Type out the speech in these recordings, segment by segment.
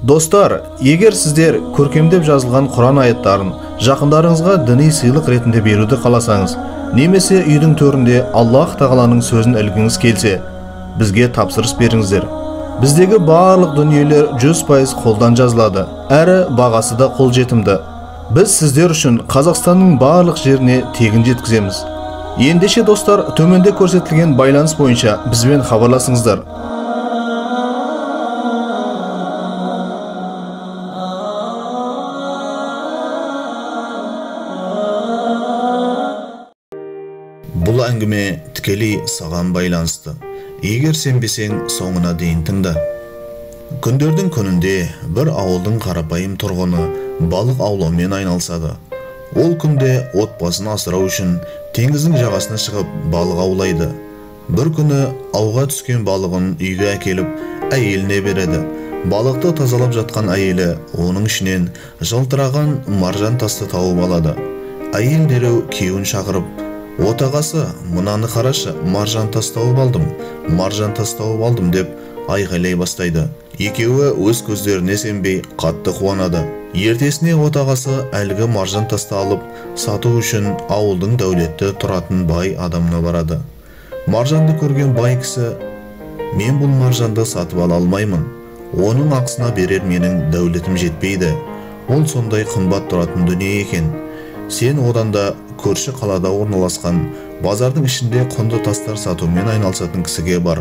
Достар, егер сіздер көркемдеп жазылған Құран аяттарын жақындарыңызға діни сыйлық ретінде беруді қаласаңыз, немесе үйдің төрінде Аллах тағаланың сөзін ілгіңіз келсе, бізге тапсырыс беріңіздер. Біздегі барлық дүниелер 100% қолдан жазылады, әрі бағасы да қолжетімді. Біз сіздер үшін Қазақстанның барлық жеріне тегін жеткіземіз. Ендеше достар, төменде көрсетілген байланыс бойынша бізбен хабарласыңыздар. Бұл әңгіме тікелей саған байланысты. Егер сенбесең, соңына дейін тыңда. Күндердің күнінде бір ауылдың қарапайым тұрғыны балық аулаумен айналысады. Ол күнде отбасын асырау үшін теңіздің жағасына шығып балық аулайды. Бір күні ауға түскен балығын үйге әкеліп, әйеліне береді. Балықты тазалап жатқан әйелі оның ішінен жылтыраған маржан тасты тауып алады. Әйел дереу күйеуін шақырып, «Отағасы, мынаны қарашы, маржан тас тауып алдым, маржан тас тауып алдым» деп айғайлай бастайды. Екеуі өз көздеріне сенбей қатты қуанады. Ертесіне отағасы әлгі маржан тасты алып, сату үшін ауылдың дәулетті тұратын бай адамына барады. Маржанды көрген бай кісі, «Мен бұл маржанды сатып ала алмаймын, оның ақысына берер менің дәулетім жетпейді, ол сондай қымбат тұратын дүние екен. Сен одан да көрші қалада орналасқан базардың ішінде құнды тастар сатумен айналысатын кісіге бар,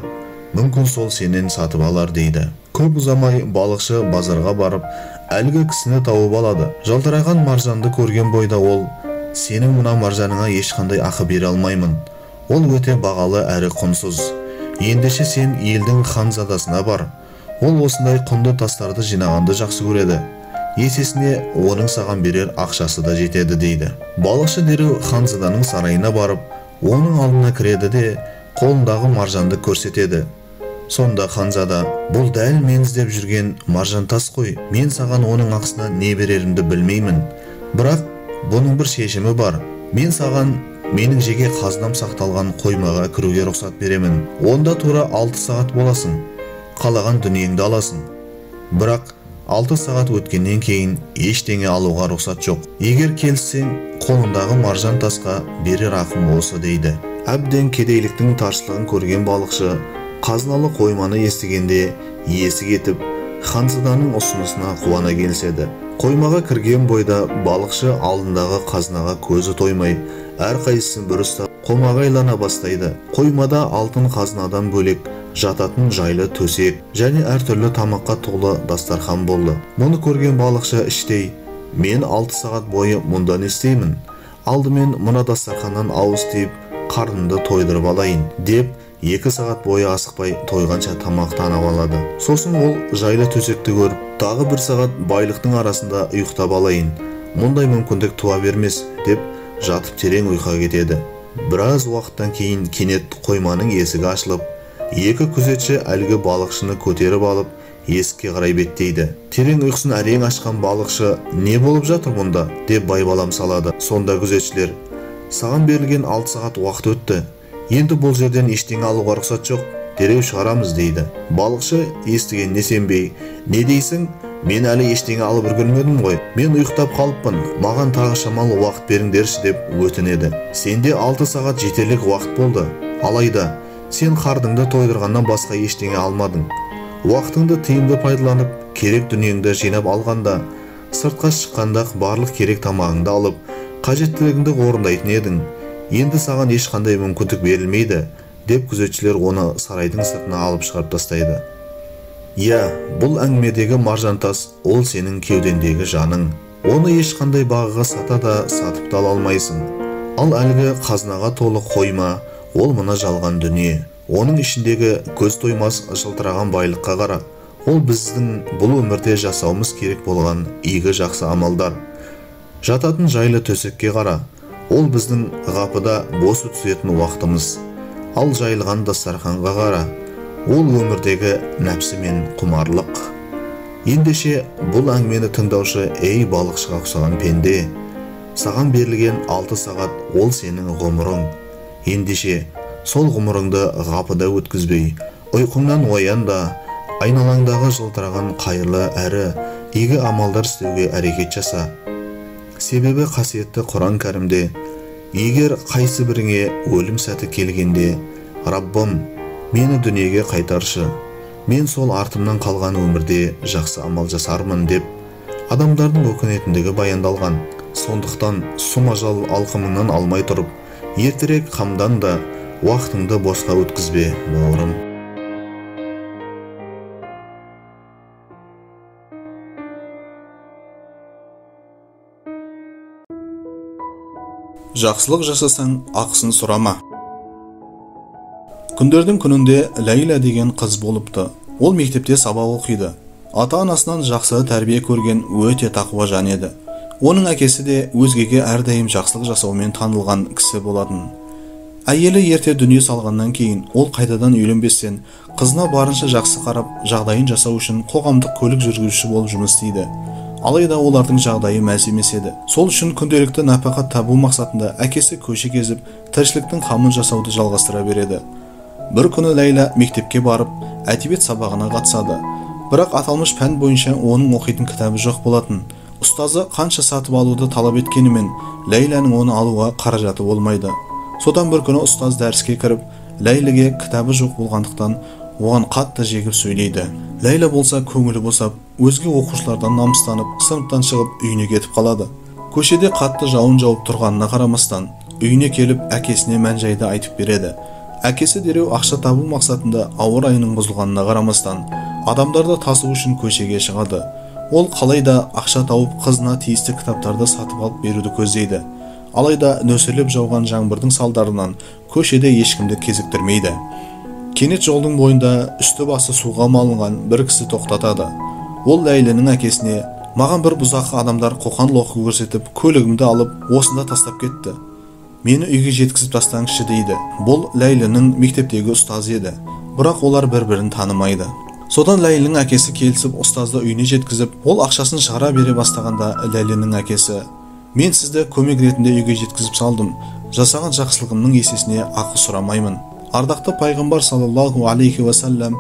мүмкін сол сенен сатып алар» дейді. Көп ұзамай балықшы базарға барып, әлгі кісіні тауып алады. Жалтыраған маржанды көрген бойда ол, «Сенің мына маржаныңа ешқандай ақы бере алмаймын, ол өте бағалы әрі құнсыз. Ендеше сен елдің ханзадасына бар, ол осындай құнды тастарды жинағанды жақсы көреді. Есесіне оның саған берер ақшасы да жетеді» дейді. Балықшы дереу ханзаданың сарайына барып, оның алдына кіреді де, қолындағы маржанды көрсетеді. Сонда ханзада, «Бұл дәл мен іздеп жүрген маржан тас қой, мен саған оның ақысына не берерімді білмеймін. Бірақ бұның бір шешімі бар. Мен саған менің жеке қазынам сақталған қоймаға кіруге рұқсат беремін. Онда тура 6 сағат боласың, қалаған дүниеңді аласың. Бірақ 6 сағат өткеннен кейін ештеңе алуға рұқсат жоқ. Егер келіссең, қолындағы маржан тасқа берер ақым осы» дейді. Әбден кедейліктің таршылығын көрген балықшы қазыналы қойманы естігенде есі кетіп, ханзаданың ұсынысына қуана келіседі. Қоймаға кірген бойда балықшы алдындағы қазынаға көзі тоймай, әрқайсысын бір ұстап қомағайлана бастайды. Қоймада алтын қазынадан бөлек жататын жайлы төсек және әртүрлі тамаққа толы дастархан болды. Мұны көрген балықшы іштей, «Мен 6 сағат бойы мұнда не істеймін? Алдымен мына дастарханнан ауыз тиіп, қарнымды тойдырып алайын» деп 2 сағат бойы асықпай тойғанша тамақтанып алады. Сосын ол жайлы төсекті көріп, «Тағы 1 сағат байлықтың арасында ұйықтап алайын, мұндай мүмкіндік туа бермес» деп жатып терең ұйқыға кетеді. Біраз уақыттан кейін кенет қойманың есігі ашылып, 2 күзетші әлгі балықшыны көтеріп алып, есікке қарай беттейді. Терең ұйқысын әрең ашқан балықшы, «Не болып жатыр мұнда?» деп байбалам салады. Сонда күзетшілер, «Саған берілген 6 сағат уақыт өтті, енді бұл жерден ештеңе алуға рұқсат жоқ, дереу шығарамыз» дейді. Балықшы естігеніне сенбей, «Не дейсің? Мен әлі ештеңе алып үлгермедім ғой, мен ұйықтап қалыппын, маған тағы шамалы уақыт беріңдерші» деп өтінеді. «Сенде 6 сағат жетерлік уақыт болды, алайда сен қарныңды тойдырғаннан басқа ештеңе алмадың. Уақытыңды тиімді пайдаланып, керек дүниеңді жинап алғанда, сыртқа шыққанда барлық керек тамағыңды алып, қажеттілігіңді орындайтын едің. Енді саған ешқандай мүмкіндік берілмейді» деп күзетшілер оны сарайдың сыртына алып шығарып тастайды. Иә, бұл әңгімедегі маржан тас ол сенің кеудеңдегі жаның. Оны ешқандай бағаға сата да сатып та ала алмайсың. Ал әлгі қазынаға толы қойма ол мына жалған дүние. Оның ішіндегі көз тоймас жылтыраған байлыққа қара. Ол біздің бұл өмірде жасауымыз керек болған игі жақсы амалдар. Жататын жайлы төсекке қара. Ол біздің ғапыда бос өткізетін уақытымыз. Ал жайылған дастарханға қара. Ол өмірдегі нәпсі мен құмарлық. Ендеше бұл әңгімені тыңдаушы, ей балықшыға ұқсаған пенде, саған берілген 6 сағат ол сенің ғұмырың. Ендеше сол ғұмырыңды ғапыда өткізбей, ұйқыңнан оян да, Айналаңдағы жылтыраған қайырлы әрі игі амалдар істеуге әрекет жаса. Себебі қасиетті Құран кәрімде, егер қайсы біріңе өлім сәті келгенде, Раббым, мені дүниеге қайтаршы, мен сол артымнан қалған өмірде жақсы амал жасармын деп, адамдардың өкінетіндігі баяндалған. Сондықтан сұм ажал алқымыңнан алмай тұрып, ертерек қамдан да уақытыңды босқа өткізбе, бауырым. Жақсылық жасасаң, ақысын сұрама. Күндердің күнінде Ләйла деген қыз болыпты. Ол мектепте сабақ оқиды. Ата-анасынан жақсы тәрбие көрген өте тақуа жан еді. Оның әкесі де өзгеге әрдайым жақсылық жасаумен танылған кісі болатын. Әйелі ерте дүние салғаннан кейін ол қайтадан үйленбестен қызына барынша жақсы қарап, жағдайын жасау үшін қоғамдық көлік жүргізуші болып жұмыс істейді. Алайда олардың жағдайы мәз емес еді. Сол үшін күнделікті нәпақа табу мақсатында әкесі көше кезіп, тіршіліктің қамын жасауды жалғастыра береді. Бір күні Ләйла мектепке барып, әдебиет сабағына қатысады. Бірақ аталмыш пән бойынша оның оқитын кітабы жоқ болатын. Ұстазы қанша сатып алуды талап еткенімен, Ләйланың оны алуға қаражаты болмайды. Содан бір күні ұстаз дәріске кіріп, Ләйліге кітабы жоқ болғандықтан оған қатты жегіп сөйлейді. Ләйла болса көңілі босап, өзге оқушылардан намыстанып, сыныптан шығып үйіне кетіп қалады. Көшеде қатты жауын жауып тұрғанына қарамастан, үйіне келіп әкесіне мән-жайды айтып береді. Әкесі дереу ақша табу мақсатында ауа райының бұзылғанына қарамастан, адамдарды тасу үшін көшеге шығады. Ол қалай да ақша тауып, қызына тиісті кітаптарды сатып алып беруді көздейді. Алайда нөсерлеп жауған жаңбырдың салдарынан көшеде ешкімді кезіктірмейді. Кенет жолдың бойында үсті басы суға малынған бір кісі тоқтатады. Ол Ләйлінің әкесіне, маған бір бұзақы адамдар қоқан-лоқы көрсетіп, көлігімді алып, осында тастап кетті. Мені үйге жеткізіп тастаңызшы дейді. Бұл Ләйлінің мектептегі ұстазы еді. Бірақ олар бір-бірін танымайды. Содан Ләйлінің әкесі келісіп, ұстазды үйіне жеткізіп, ол ақшасын шығара бере бастағанда Ләйлінің әкесі, мен сізді көмек ретінде үйге жеткізіп салдым. Жасаған жақсылығымның есесіне ақы сұрамаймын. Ардақты пайғамбар саллаллаху алейхи уассалам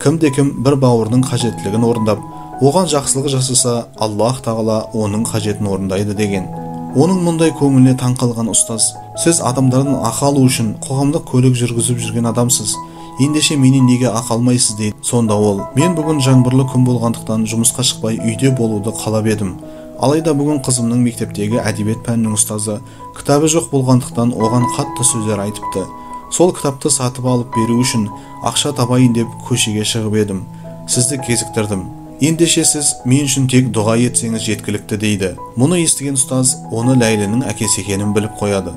кімде-кім бір бауырының қажеттілігін орындап, оған жақсылық жасаса, Аллах тағала оның қажетін орындайды деген. Оның мұндай көңіліне таң қалған ұстаз, сіз адамдардан ақы алу үшін қоғамдық көлік жүргізіп жүрген адамсыз, ендеше менен неге ақы алмайсыз дейді. Сонда ол, мен бүгін жаңбырлы күн болғандықтан жұмысқа шықпай үйде болуды қалап едім. Алайда бүгін қызымның мектептегі әдебиет пәнінің ұстазы кітабы жоқ болғандықтан оған қатты сөздер айтыпты. Сол кітапты сатып алып беру үшін ақша табайын деп көшеге шығып едім. Сізді кезіктірдім. Ендеше сіз мен үшін тек дұға етсеңіз жеткілікті дейді. Мұны естіген ұстаз оны Ләйлінің әкесі екенін біліп қояды.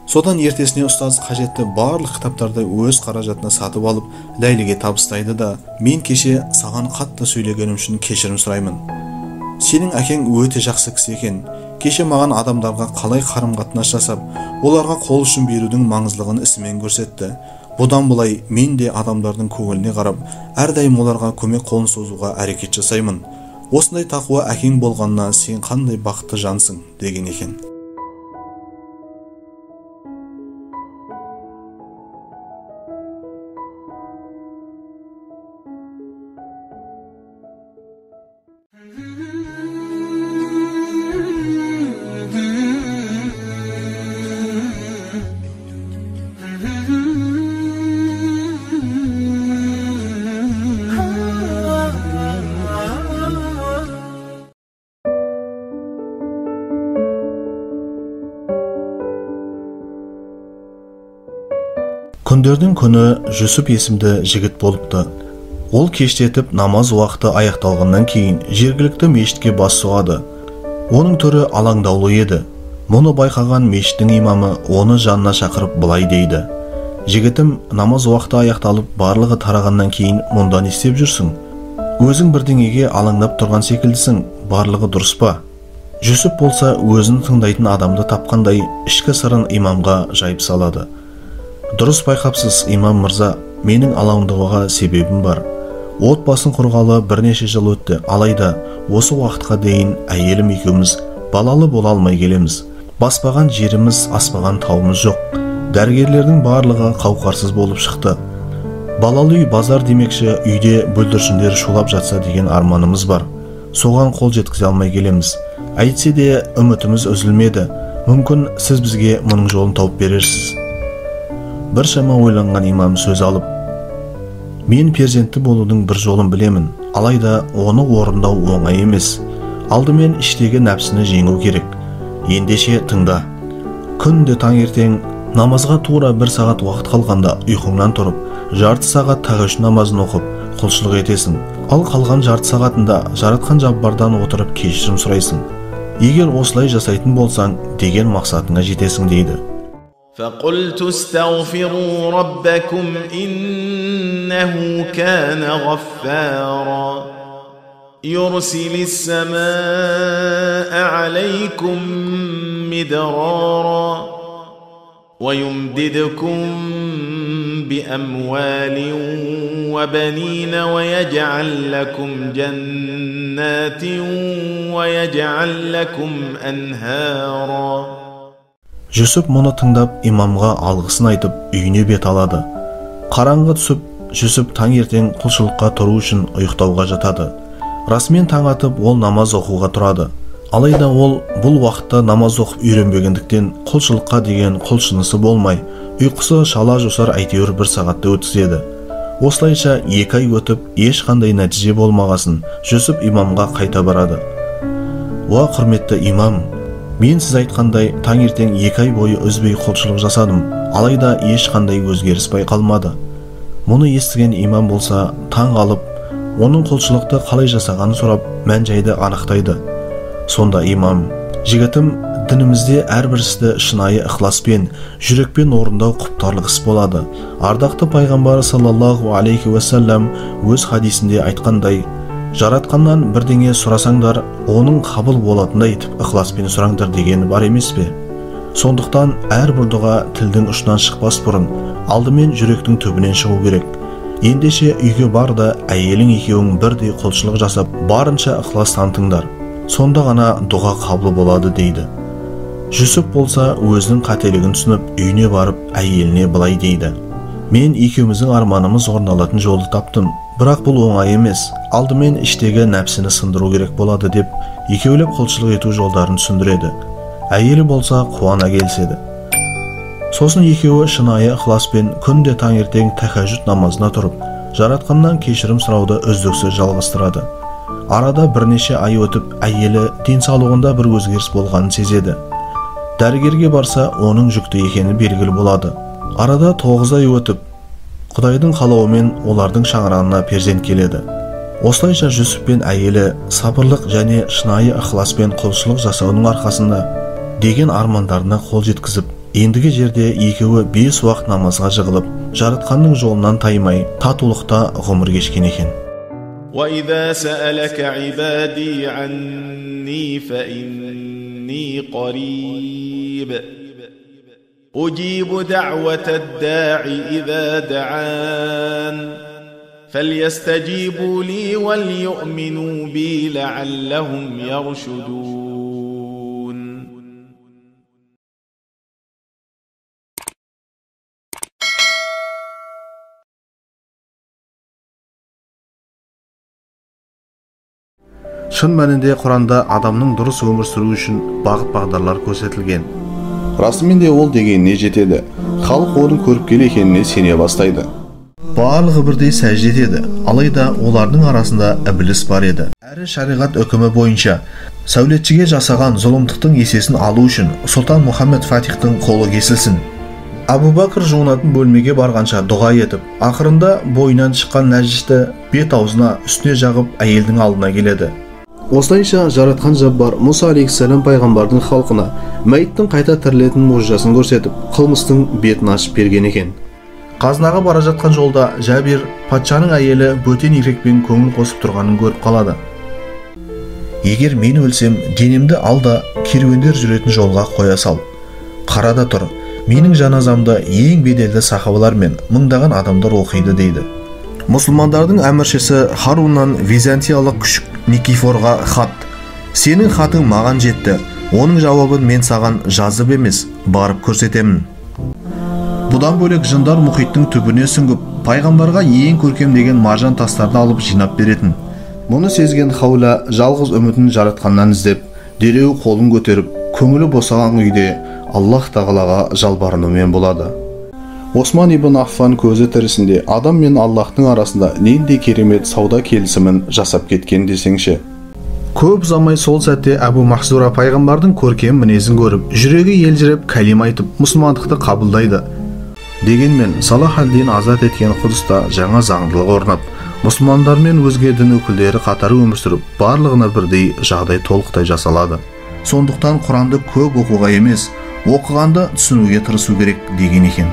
Содан ертесіне ұстаз қажетті барлық кітаптарды өз қаражатына сатып алып Ләйліге табыстайды да, мен кеше саған қатты сөйлегенім үшін кешірім сұраймын. Сенің әкең өте жақсы кісі екен. Кеше маған адамдарға қалай қарым-қатынас жасап, оларға қол ұшын берудің маңыздылығын ісімен көрсетті. Бұдан былай мен де адамдардың көңіліне қарап, әрдайым оларға көмек қолын созуға әрекет жасаймын. Осындай тақуа әкең болғанына сен қандай бақытты жансың, деген екен. Күндердің күні Жүсіп есімді жігіт болыпты. Ол кештетіп намаз уақыты аяқталғаннан кейін жергілікті мешітке бас соғады. Оның түрі алаңдаулы еді. Мұны байқаған мешіттің имамы оны жанына шақырып былай дейді. Жігітім, намаз уақыты аяқталып барлығы тарағаннан кейін мұнда не істеп жүрсің? Өзің бірдеңеге алаңдап тұрған секілдісің, барлығы дұрыс па? Жүсіп болса өзін тыңдайтын адамды тапқандай ішкі сырын имамға жайып салады. Дұрыс байқапсыз, имам мырза, менің алаңдауға себебім бар. Отбасын құрғалы бірнеше жыл өтті, алайда осы уақытқа дейін әйелім екеуміз балалы бола алмай келеміз. Баспаған жеріміз, аспаған тауымыз жоқ. Дәрігерлердің барлығы қауқарсыз болып шықты. Балалы үй базар демекші, үйде бүлдіршіндер шулап жатса деген арманымыз бар. Соған қол жеткізе алмай келеміз. Әйтсе де үмітіміз үзілмеді. Мүмкін сіз бізге мұның жолын тауып берерсіз. Біршама ойланған имам сөз алып, мен перзентті болудың бір жолын білемін, алайда оны орындау оңай емес. Алдымен іштегі нәпсіні жеңу керек. Ендеше тыңда. Күнде таңертең намазға тура бір сағат уақыт қалғанда ұйқыңнан тұрып, жарты сағат тахажжуд намазын оқып, құлшылық етесің. Ал қалған жарты сағатында жаратқан Жаббардан отырып кешірім сұрайсың. Егер осылай жасайтын болсаң, деген мақсатыңа жетесің дейді. فقلت استغفروا ربكم إنه كان غفارا يرسل السماء عليكم مدرارا ويمددكم بأموال وبنين ويجعل لكم جنات ويجعل لكم أنهارا. Жүсіп мұны тыңдап, имамға алғысын айтып, үйіне бет алады. Қараңғы түсіп, Жүсіп таңертең құлшылыққа тұру үшін ұйықтауға жатады. Расымен таң атып, ол намаз оқуға тұрады. Алайда ол бұл уақытта намаз оқып үйренбегендіктен құлшылыққа деген құлшынысы болмай, ұйқысы шала жосар әйтеуір бір сағатты өткізеді. Осылайша 2 ай өтіп, ешқандай нәтиже болмағасын, Жүсіп имамға қайта барады. Уа, құрметті имам, мен сіз айтқандай таңертең 2 ай бойы үзбей құлшылық жасадым, алайда ешқандай өзгеріс байқалмады. Мұны естіген имам болса, таң қалып, оның құлшылықты қалай жасағанын сұрап, мән-жайды анықтайды. Сонда имам, жігітім, дінімізде әрбір істі шынайы ықыласпен, жүрекпен орындау құптарлық іс болады. Ардақты пайғамбар саллаллаху алейхи уассалам өз хадисінде айтқандай, жаратқаннан бірдеңе сұрасаңдар, оның қабыл болатындай етіп ықыласпен сұраңдар дегені бар емес пе? Сондықтан әрбір дұға тілдің ұшынан шықпас бұрын, алдымен жүректің түбінен шығу керек. Ендеше үйге бар да әйелің екеуің бірдей құлшылық жасап, барынша ықылас танытыңдар. Сонда ғана дұға қабыл болады дейді. Жүсіп болса өзінің қателігін түсініп, үйіне барып әйеліне былай дейді. Мен екеуміздің арманымыз орындалатын жолды таптым. Бірақ бұл оңай емес. Алдымен іштегі нәпсіні сындыру керек болады деп, екеулеп құлшылық ету жолдарын түсіндіреді. Әйелі болса қуана келіседі. Сосын екеуі шынайы ықыласпен күнде таңертең тахажжуд намазына тұрып, жаратқаннан кешірім сұрауды үздіксіз жалғастырады. Арада бірнеше ай өтіп, әйелі денсаулығында бір өзгеріс болғанын сезеді. Дәрігерге барса, оның жүкті екені белгілі болады. Арада 9 ай өтіп, Құдайдың қалауымен олардың шаңырағына перзент келеді. Осылайша Жүсіп пен әйелі сабырлық және шынайы ықыласпен құлшылық жасаудың арқасында деген армандарына қол жеткізіп, ендігі жерде екеуі 5 уақыт намазға жығылып, жаратқанның жолынан таймай, татулықта ғұмыр кешкен екен. وَإِذَا سَأَلَكَ عِبَادِي عَنِّي فَإِنِّي قَرِيبٌ أجيب دعوة الداع إذا دعان فليستجيبوا لي وليؤمنوا بي لعلهم يرشدون. Шын мәнінде Құранда адамның дұрыс өмір сүру үшін бағыт-бағдарлар көрсетілген. Расымен де ол дегеніне жетеді. Халық оның көріпкел екеніне сене бастайды. Барлығы бірдей сәжде етеді. Алайда олардың арасында ібіліс бар еді. Әрі шариғат үкімі бойынша сәулетшіге жасаған зұлымдықтың есесін алу үшін Сұлтан Мұхаммед Фатихтың қолы кесілсін. Абу Бәкір жуынатын бөлмеге барғанша дұға етіп, ақырында бойынан шыққан нәжісті бет аузына үстіне жағып әйелдің алдына келеді. Осылайша жаратқан Жаббар Мұса алейхиссалам пайғамбардың халқына мәйіттің қайта тірілетін мұғжизасын көрсетіп, қылмыстың бетін ашып берген екен. Қазынаға бара жатқан жолда Жәбир патшаның әйелі бөтен еркекпен көңіл қосып тұрғанын көріп қалады. Егер мен өлсем, денемді ал да керуендер жүретін жолға қоя сал. Қарада тұр, менің жаназамды ең беделді сахабалар мен мыңдаған адамдар оқиды дейді. Мұсылмандардың әміршісі Харуннан византиялық күшік Никифорға хат. Сенің хатың маған жетті, оның жауабын мен саған жазып емес, барып көрсетемін. Бұдан бөлек жындар мұхиттың түбіне сүңгіп, пайғамбарға ең көркем деген маржан тастарды алып жинап беретін. Мұны сезген Хаула жалғыз үмітін жаратқаннан іздеп, дереу қолын көтеріп, көңілі босаған үйде Аллах тағалаға жалбарынумен болады. Осман ибн Аффан көзі тірісінде адам мен Аллахтың арасында нендей керемет сауда келісімін жасап кеткен десеңші. Көп ұзамай сол сәтте Әбу Махзура пайғамбардың көркем мінезін көріп, жүрегі елжіреп кәлима айтып, мұсылмандықты қабылдайды. Дегенмен Салах ад-Дин азат еткен Құдыста жаңа заңдылық орнап, мұсылмандар мен өзге дін өкілдері қатар өмір сүріп, барлығына бірдей жағдай толықтай жасалады. Сондықтан Құранды көп оқуға емес, оқығанды түсінуге тырысу керек деген екен.